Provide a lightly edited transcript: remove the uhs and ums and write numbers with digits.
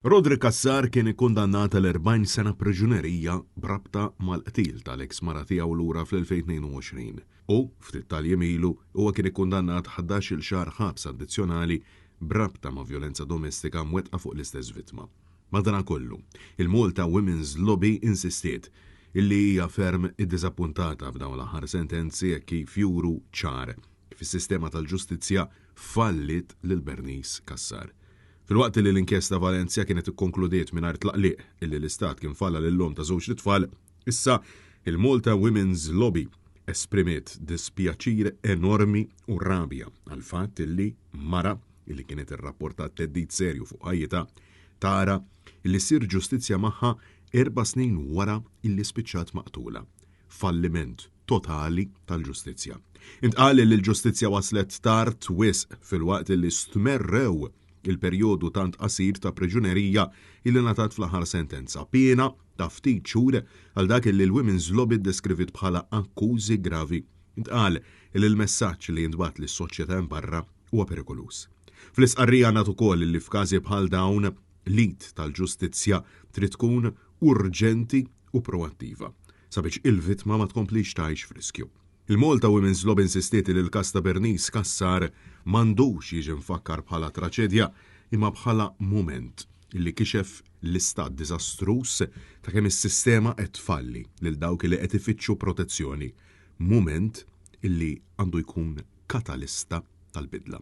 Roderick Cassar kien ikkundannat għal 40 sena priġunerija b'rabta mal-qtil tal-eks mara tiegħu lura fl-2022. U, ftit tal-jiem ilu, huwa kien ikkundannat 11-il xahar ħabs addizzjonali b'rabta ma' vjolenza domestika mwettqa fuq l-istess vittma. Madanakollu, il-Malta Women's Lobby insistiet illi hija ferm iddiżappuntata b'dawn l-aħħar sentenzi hekk kif juru ċar kif is-sistema tal-ġustizzja falliet lil Bernice Cassar. Filwaqt li l-inkjesta Valencia kienet ikkonkludiet mingħajr tlaqliq illi l-Istat kien falla lill-omm ta' żewġt itfal, issa il-Malta Women's Lobby esprimiet dispjaċir enormi u rabja għall-fatt illi mara illi kienet irrapportat theddid serju fuq ħajjitha tara illi ssir ġustizzja magħha erba' snin wara illi spiċċat maqtula. Falliment totali tal-ġustizzja. Intqal li l-ġustizzja waslet tard wisq filwaqt li stmerrew il-perjodu tant qasir ta' priġunerija illi ngħatat fl-aħħar sentenza, piena ta' ftit xhur għal dak li l-Women's Lobby ddeskriviet bħala akkużi gravi. Intqal li l-messaġġ li jintbagħat lis-soċjetà hemm barra huwa perikoluż. Fl-istqarrija ngħad ukoll li f'każi bħal dawn l-id tal-ġustizzja trid tkun urġenti u proattiva sabiex il-vittma ma tkomplix tgħix f'riskju. Il-Malta Women's Lobby insistiet li l-każ ta' Bernice Cassar m'għandux jiġi mfakkar bħala traċedja imma bħala mument li kixef l-istat diżastruż ta' kemm is-sistema qed tfalli lil dawk li qed ifittxu protezzjoni, mument li għandu jkun katalista tal-bidla.